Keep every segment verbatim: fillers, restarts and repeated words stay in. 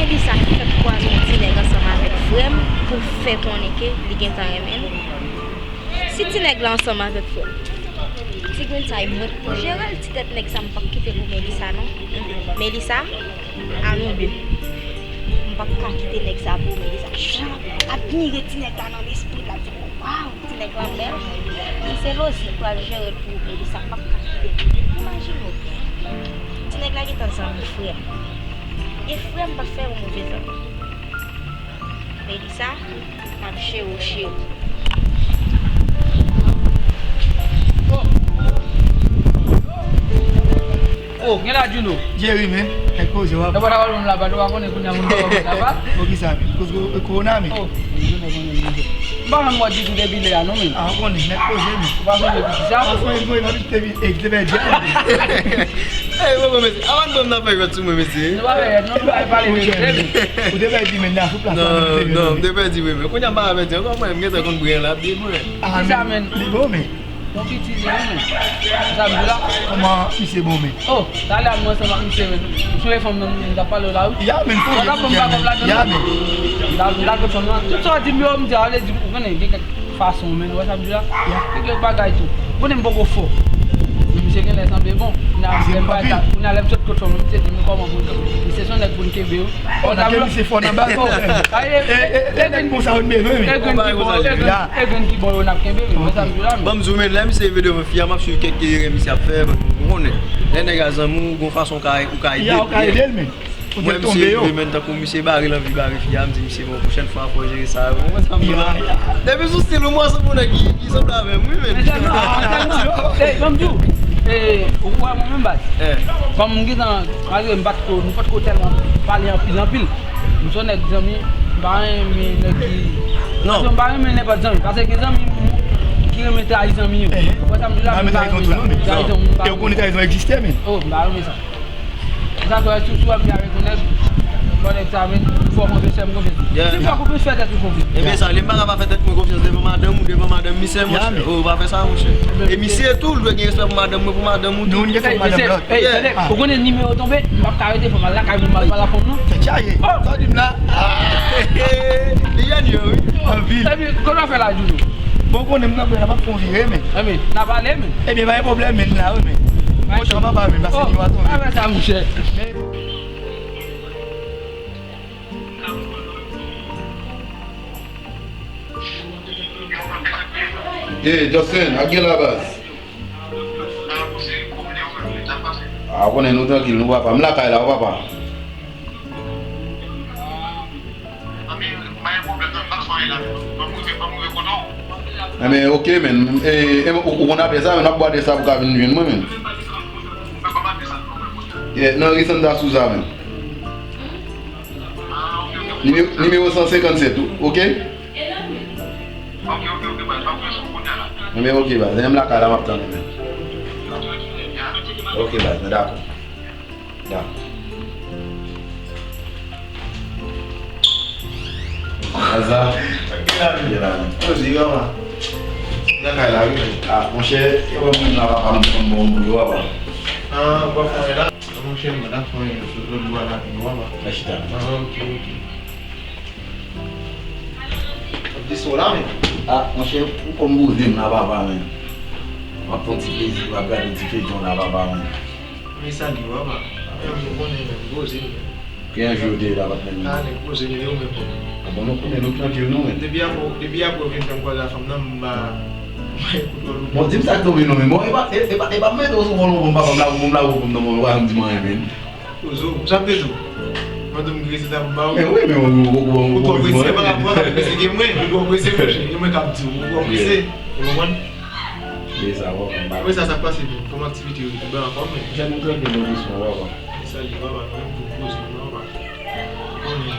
Melissa ki fèk kwaze yon ti nèg ansanm avèk frè m pou fè konnen ke li gentan renmen l. Si ti nèg la ansanm avèk frè m, ti grenn sa e mwen k pou jere l, ti tèt nèg sa m p ap kite pou Melissa non. Melissa, a nou de. M p ap ka kite nèg sa pou Melissa. Jan l ap admire ti nèg la nan lespri l, l ap di, "Waw, ti nèg la bèl." Li se Lozi k pral jere l pou Melissa, m p ap ka kite. Imajine w byen. Ti nèg la gentan zanmi frè m. E frè m pa fè yon move zanmi. Melissa, m ap jere w, cheri. Oh, gen la Juno. Jerry, men, kèk koze w ap. Nan pòt a pale m laba, nou pa konnen kounye a moun pa wè laba. Poukisa, men? Koz ko-, kowona, men. Oh, Juno konnen moun. M pa menm wè ditou depi lè a, non, men. Ah, ou konnen, nèt koze, men. Ou pa sonje pou kisa? Ou pa sonje pou kisa, men. Ey, bon, bon, mesye. Avan nou pran nan fè jwèt sou mwen, mesye. Nou pa fè jwèt, non, nou pa pale de jwèt, men. Ou te pèdi, men, nan sou plas la, non, men, non, m te pèdi, wi, men kounye a m pa pèdi ankò, mwen, m gentan konn bri an la, byen, mwen. Ah, men, li bon, men. Yon piti li menm. Sa m di la. Kòman misye bon men? Oh, talè a mwen ansanm ak misye men. M sonje fanm nan m t ap pale w la wi. Ya men fanm nan. Sa ban m bagòp ladan. Ya men. M ta m ta kot fanm nan. Tout sa w di m yo m di a vle di ou konnen gen kèk fason men ou wè sa m di la. Gen kèk bagay tou. Ou konnen m poko fò. Men misye genlè sanble bon. Kounye a lè m sot kot fanm nan misye di m kòman pou misye se yon nèg pou n kenbe wi. Oh, n ap kenbe misye fò nan bal. Oh, e, e, e nèg konsa yo n bezwen, wi. E grenn ki bon, e grenn, e grenn ki bon yo n ap kenbe, wi. Mwen sa m di la, men. Ban m zoom in, lè misye vide mwen fi a, m ap swiv kèk erè misye ap fè, ou konnen. Lè nèg a zanmi w, gon fason w ka, ou ka ede l. Ya, ou ka ede l, men. Mwen, misye vle, men, tankou misye bare l anvi bare fi a, m di misye, bon, pwochèn fwa, fò w jere sa, ou konprann sa m di la? Depi sou stil ou, m wè se pou nèg ki, ki sanble avè m, wi, men. Ey, ban m di w, e, ou wè mwen menm, baz. Kòm m gentan, malgre m pa t ko, nou pa t ko tèlman pale anpil, anpil. M se yon nèg zanmi, m pa renmen nèg ki, non. Paske m pa renmen nenpòt zanmi, paske gen zanmi ki renmen trayi zanmi yo. Ou wè sa m di la, men m pa renmen sa. Trayi zanmi, m pa renmen. E ou konnen trayizon egziste, men. Oh, m pa renmen sa. Sa fè si w ap viv avèk yon nèg, fò nèg sa men, fò w konfyans, fè m konfyans. Si fò w konfyans, fè tèt ou konfyans. Ebyen sa, lè m pa ka pa fè tèt mwen konfyans devan madanm ou, devan madanm misye, monchè. Oh, pa fè sa, monchè. E misye tou, l dwe gen respè pou madanm mwen, pou madanm ou tou. Nou, nou gen respè pou madanm lòt. Ey, tande, ou konnen nimewo tonbe, m p ap ka rete, fò m al lakay moun, m al pale ak fanm nan. Tèt chaje. Oh! Sa w di m la? Li jèn yo, wi. Anpil. Epi, kòman w fè la, Joujou? Bon, konnen m nan, m ap fè yon vire, men. Ebyen, n a pale, men. Ebyen, pa gen pwoblèm, men, la, wi, men. Mwen chan papa, men, pase nimewo a tonbe. Avè sa, monchè. Hey, Justin, ak gen la baz. A, ou konnen nou trankil, nou papa. M lakay la, wi, papa. Ebyen, ok, men. E, e, ou, ou konn apre sa, men, n ap bwade sa pou ka vin jwenn mwen, men. Yeah, nan ri Santa Souza, men. Nime-, nimewo san senkannsèt, ok? Ebyen, ok, baz. Lè m lakay la, m ap tann ou, men. Ok, baz, men dakò. Ya. Aza. Tranquille la, men. Poze, kòman? Nan kay la, wi, men. Ah, monchè, e wè moun la, papa, m konn bon moun yo, papa. Ah, ou pa fè anyen la? Monchè, m pa fè anyen, sou zòn bwa la, papa. Mèsi, ta. Ah, ok, ok. Ap di sa w la, men. Ah, monchè, ou konn poze m la, papa, men. M ap fè yon ti plezi, m ap gade yon ti feyton la, papa, men. Men salye w, papa. Menm ou konnen, men, m poze m, men. Ki jan jou yo te ye la, patnè m? Ah, nèg poze nou ye, ou menm, papa. Ah, bon, nou konnen, nou trankil, nou, men. Depi apre, depi apre w vin fè m kwaze ak fanm nan, m pa, m pa ekoute w. Bon, di m sa k tonbe, non, men. Bon, e pa, e, e pa, e pa mete w sou kolon, bon, papa, m la, bon, m la, bon, non, bon, ou pa janm di m anyen, men. Ozo, sa m te di w? Mwen tou m grese ta pou ba ou. Men wi, men ou, ou, ou, ou, ou twò prese, pa rapò, ou prese ke mwen, ou twò prese, monchè. E mwen k ap di w, ou twò prese. Ou konprann? Apre sa, sa k pase tou? Kòman aktivite yo? Ou byen anfòm, men? Jèn nou trankil, nou dousman, papa. Salye, papa, nou menm tou poze nou, papa. Ou konnen.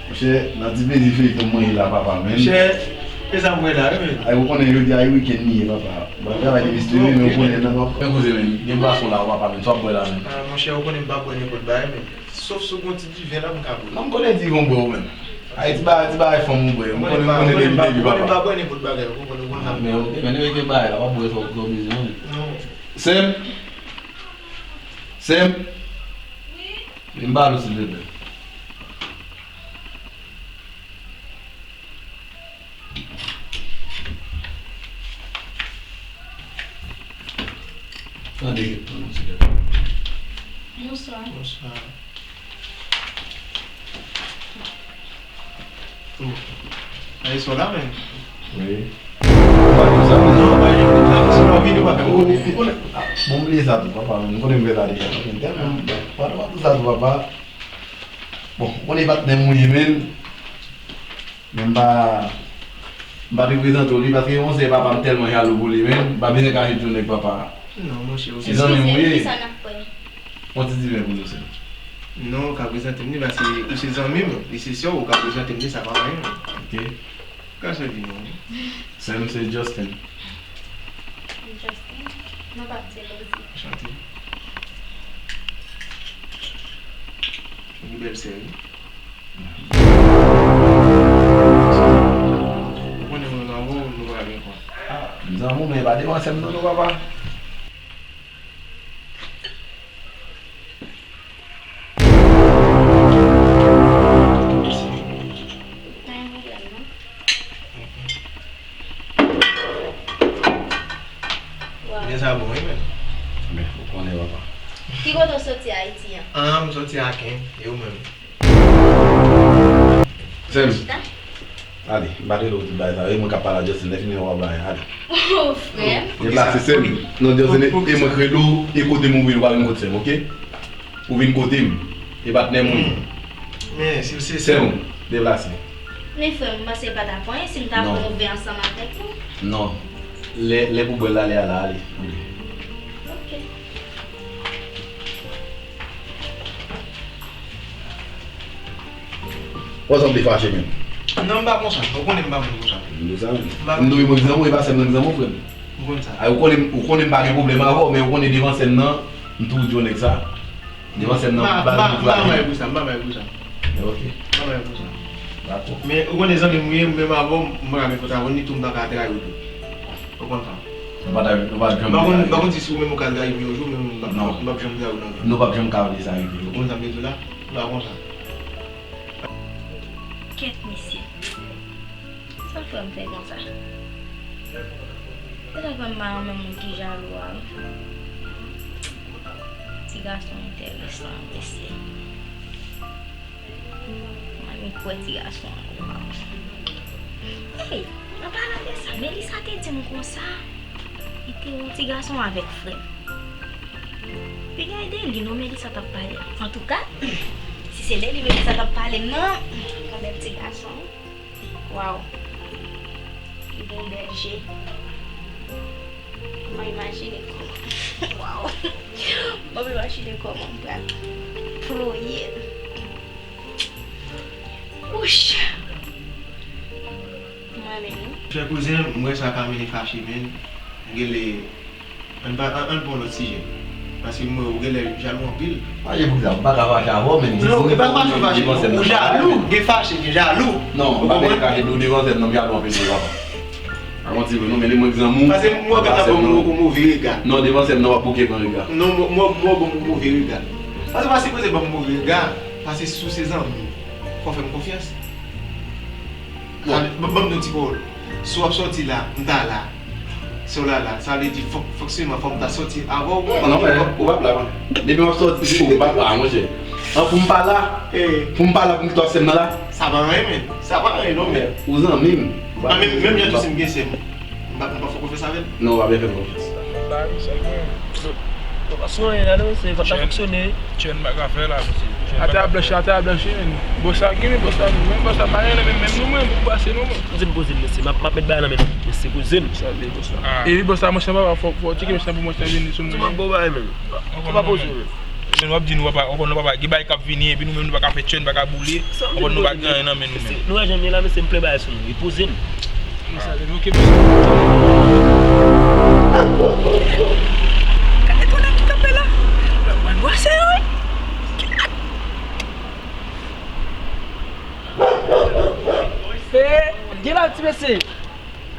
Monchè, nan ti plezi feyton mwen ye la, papa, men. Monchè, e sa m wè la, wi, men. Ay, ou konnen jodi a e wikenn li ye, papa. Bon travay te mistye, men ou konnen nan wap. Men koze, men, gen bwason la, ou papa, men, sa w ap bwè la, men. Ah, monchè, ou konnen m pa bwè nenpòt bagay, men. Sof si w gon ti diven la, m ka bwè. Non, m konnen diven w bwè, ou menm. Ay, ti bagay, ti bagay fanm ou bwè. M konnen, m konnen depi, depi, papa. M konnen m pa bwè nenpòt bagay, ou konprann, ou konn sa m. Men, ok, men, rete bagay la, w ap bwè sa w bezwen, wi. Non. Sè m. Sè m. Vin pale w, silvouplè. Tande, tande, tande. Bonswa. Bonswa. Oh. Ay, sou la, men. Wi. Ou pa di sa, men. Non, pa di sa, men. Ou pa vini, ou pa fè. Ou konnen, ou konnen. Ah, bon, m bliye sa tou, papa, men. M konnen m fè sa deja. Men tèlman, pa, pa di sa tou, papa. Bon, ou konnen patnè m ou ye, men. Men m pa, m pa te prezante w li, paske yon sèl papa, m tèlman jalou pou li, men. M pa bezwen kache Djo nèg papa. Non, monchè, ou se zanmi m ou ye. Eskize, kisa n ap pran? On ti diven pou nou, sè. Non, ou ka prezante m li, paske ou se zanmi m, li se sè w, ou ka prezante m li, sa pa anyen. Ok. Ka sèvi nou. Sè m se Justin. Justin? Non, pa m se Lady. Anchante. Ou bèl sè, wi. Ou konnen mwen zanmi w, nou pa gen kont. Ah, m zanmi w, men pa devan sè m non, non, papa. Pa gen pwoblèm, non. Waw. Men sa bon, wi, men. Men, ou konnen, papa. Ki kote w soti Ayiti an? Ah, m soti Aken, e ou menm? Sè m. Ale, m pa t rele w tout bagay sa yo. E mwen k ap pale a Justin, lè fini w ap bay, ale. Oh, frè m. Deplase, sè m. Non, Justin, e mwen k rele w, e kote m ou vin, ou pa vin kote sè m, ok? Ou vin kote m. E patnè m ou ye. Men, si l se sè m, deplase. Men frè m, m panse l pa t ap anyen si m ta pran yon vè ansanm avèk nou. Non. Lè, lè pou bwè l la, lè a la, ale. Ok. Ou sanble fache menm. Non, m pa konsa. Ou konnen m pa moun konsa. M di sa menm. M pa moun. M dwe mwen zanmi w, e pa sèlman zanmi w, frè m. M konn sa. Ay, ou konnen, ou konnen m pa gen pwoblèm avè w, men ou konnen devan sèn nan, m toujou di w nèg sa. Devan sèn nan, m pa, m pa, m pa bay pou sa, m pa bay pou sa. Ok. M pa bay pou sa. Dakò. Men ou konnen zanmi m ou ye, menm avè w, m pa ka fè faute avè w, ni tou m pa ka trayi w tou. Ou konn sa. Nou pa ta, nou pa janm. M pa konn, m pa konn si sou menm ou ka trayi m yon jou, men m p ap, non, m p ap janm trayi w nan vi. Nou p ap janm ka vle sa rive, ok? Ou konn sa m vle di w la? M pa konn sa. Kèt, mesye. Sa fè m fè konsa? Se sa k fè m pa renmen moun ki jalou a, wi. Ti gason enteresan, mesye. Mwen menm kwè ti gason an, waw. Ey, an palan de sa, Melissa te di m konsa, li te yon ti gason avèk frè m. Piga e de li non Melissa t ap pale. Antouka, si se de li Melissa t ap pale, non, yon bèl ti gason. Waw. Li gen bèl je. Mwen imajine kòman. Waw. Mwen imajine kòman m pral ploye l. Wouch. Mwen menm. Chè kouzen, m wè sa ka mennen fache, men. Genlè Ann pa, ann, ann pran lòt sijè. Paske m wè ou genlè jalou anpil. Pa gen pou sa, m pa ka fache avè w, men non, e pa fache, fache. Ou jalou, gen fache, gen jalou. Non, m pa bezwen kache nou devan sèn nan, m jalou anpil pou papa. Pa manti vre, non, men li mwen ki zanmi w. Paske m wè w gentan ban m yon move rega. Non, devan sèn nan, w ap bouke ban rega. Non, m wè, m wè w ban m yon move rega. Paske w pa sipoze ban m move rega, paske si w se zanmi m, fò w fè m konfyans. Bon. Ban, ban m di yon ti pawòl. Si w ap sòti la, m ta la. Si w la la, sa vle di fòk, fòk sèlman fò m ta sòti avè w. Non, men, ou p ap la, non. Depi m ap sòti, ou p ap la, monchè. An, pou m pa la, pou m pa la, pou m kite w ap sè m nan la. Sa pa anyen, men. Sa pa anyen, non, men. Ou zanmi m. Menm jan tou si m gen sè m, m pa, m pa fè konfyans avè l. Non, ou pa bezwen fè m konfyans. Ba wi, sa gen. Bon, pa sou anyen la, non, se, fòk ta fonksyone. Chèn pa ka fè la, mesye. Atè a blanchi, atè a blanchi, men. Bòs la gen, men bòs la, men bòs la pa gen, men, men nou, men, pou pase nou, men. Poze m, poze m, mesye. M ap, m ap met bagay nan men nou. Mesye, poze m. Sa vle, bòs la. Ah. Epi bòs la, monchè, papa, fò, fò w tcheke mesye pou monchè vini sou mwen. Ou pa poze, men. Ou pa poze, men. Chèn w ap di nou, papa, ou konn nou, papa, gen bagay k ap vini, epi nou menm, nou pa ka fè chèn, pa ka boule. Ou konn nou pa gen anyen nan men nou, men. Nou wè jan m ye la, mesye, m plen bagay sou nou. Epi poze m. Gade tou nèg ki kanpe la. Lè w pral bwase yo, wi. E, gen la ti mesye.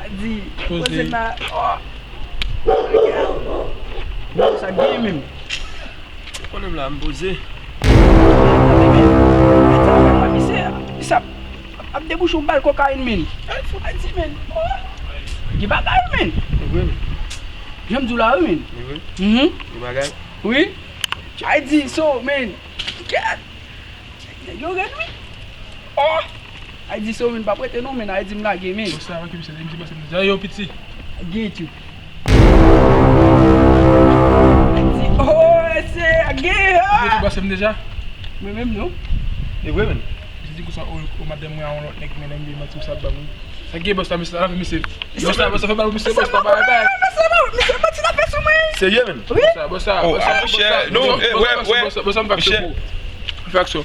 A di, poze la. Oh. Sa gen menm. Konnen m la, m poze. Tande men, tande sa, misye, misye ap, ap debouche yon bal kokayin, men. Ay, fou, ay, di, men. Oh. Gen bagay, men. Vre, men. Jan m di w la, wi, men. Wi, wi. Mhm. Yon bagay? Wi. Ay di, so, men. Kèt. Nèg yo rèd, wi. Oh! Ay di, so, men, pa prete non, men. Ay di, m lage, men. Bon, sa, ok, misye, misye pase m deja. Yo, piti. Gen tou. Ay di, oh, se gen, ah! Yo, tou pase m deja. Mwen menm, non. E vre, men. Misye di konsa, o, o, madanm mwen a yon lòt nèg, men, men, men, manti, sa ban mwen. Sa gen bòs la, misye, la, misye. Bòs la, bòs la, fè bal, misye, bòs la, bay, bay. Misye, misye, manti la fè sou mwen. Serye, men? Wi. Bòs la, bòs la, oh, bòs la, ah, monchè, non, eh, wè, wè. Bòs la, bòs la, m fè aksyon pou ou. M fè aksyon.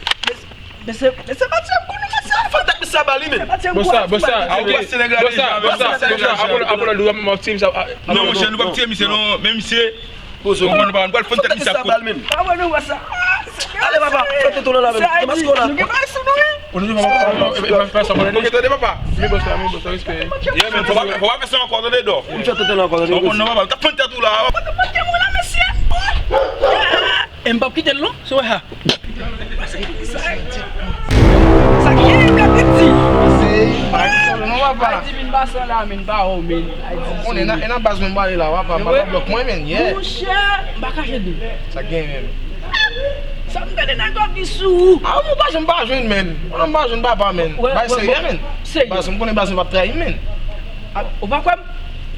Mesye, mesye, manti ap konnen, mesye. Fè tèt misye a bal li, men. Bòs la, bòs la, ah, ok. Bòs la, bòs la, bòs la, apre, apre, apre, apre, non, monchè, nou p ap tiye misye, non, men misye. Poze w. Ou konn pa, nou pral fann tèt misye ap kout. Pa wè nou wè sa. Ale, papa, fè toto nan la, men. Demaske w la. Nou gen bagay sou nou, wi. Ou nou papa, papa, papa, papa, papa, papa. Ok, tande, papa. Men bòs la, men bòs la, respè. Yeah, men, fò pa, fò pa fè sa ankò, tande, dò. Ou fè toto nan ankò, tande. Ou konn non, papa, ou t ap fann tèt ou la. Ou t ap fann tèt ou la, mesye. E m p ap kite l, non, so, ha. Sa ki gen, m ka piti. Ay di, vin pa san la, men pa ou, men. Ay di, konnen, e nan baz mwen m pale la, papa, papa blòk mwen, men, yeah. Monchè, m pa kache di w. Sa gen, men. Sa m tande nèg yo ap di sou ou. Ah, mwen pa janm pa jwenn, men. Mwen pa jwenn papa, men. Bay serye, men. Serye. Baz, m konnen baz mwen p ap trayi m, men. Ah, ou pa kwè m?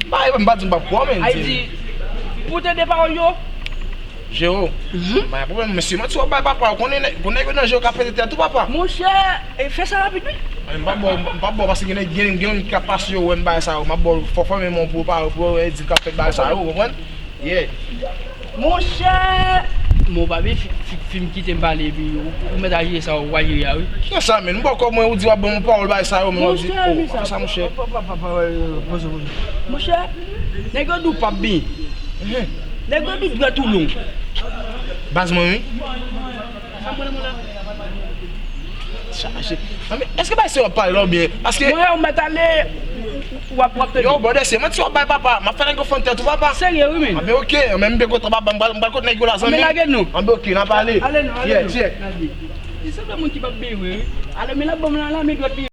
Bay, m pa di m p ap kwè w, men. Ay di, pou tande pawòl yo, Jero, pa gen pwoblèm, mesye, manti w ap bay papa, ou konnen nèg, konnen nèg yo nan Jero ka pete tèt ou, papa. Monchè, e fè sa rapid, wi. Men m p ap ba w, m p ap ba w, paske gen nèg, gen, gen youn ki ap pase yo, wè m bagay sa yo, m ap ba w fò, fò men mon pou, pa, pou, e, di l k ap fè bagay sa yo, ou konprann? Yeah. Monchè, men w pa byen fi, fi, fi m kite m pale, epi ou, ou mèt al jere sa, ou al jere a, wi. Ki sa, men? M bòkò mwen, ou di w ap ban m yon pawòl bagay sa yo, men w ap di, oh, pa fè sa, monchè. Monchè, nèg yo di w p ap byen. Nèg yo di dwèt ou long. Baz mwen, wi. Chaje. Èske bay se w ap pale la oubyen? Paske. Mwen, ou mèt ale, w ap, w ap tande. Yo, brother, se manti w ap bay papa. M ap fè nèg yo fann tèt ou, papa. Serye, wi, men. Anben, ok. Anben, m byen kontan, papa. M pral, m pral kot nèg yo la, zanmi. Anben, lage nou. Anben, ok, n ap pale. Ale nou, ale nou. Yeah, check. Li sanble moun ki p ap byen, wi. Ale, men l ap ban m la, la, men dwèt li.